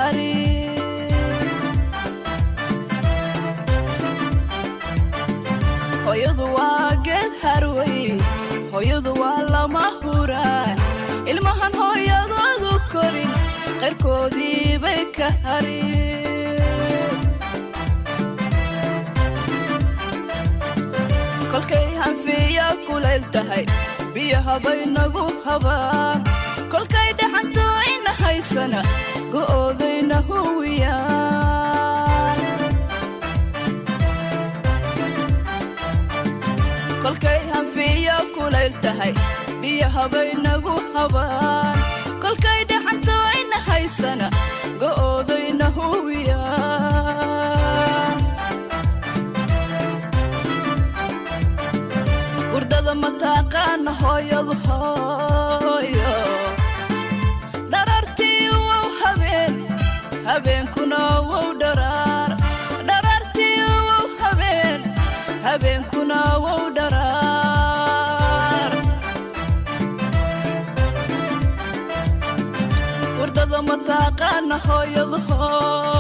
Hari. Hooyadu waa geed harwey, hooyadu waa lama huraan. Ilmahan hooyadoodu korin, qayrkoodii bay ka hari. Kolkay hanfiya kulayl tahay, biyaha bay nagu habaan. Kolkay dhaxanto ina haysana, go'oodayna huwiyaan. Kolkay hanfiya kulayl tahay, biyaha bay nagu habaan. Kolkay dhaxanto ina haysana, go'oodayna huwiyaan. Hurdada mataqaana hooyadu, hooyo dharartii wow habeen, habeenkuna wow dharaar. Dharartii wow habeen, habeenkuna wow dharaar. Hurdada mataqaana hooyadu, hooyo.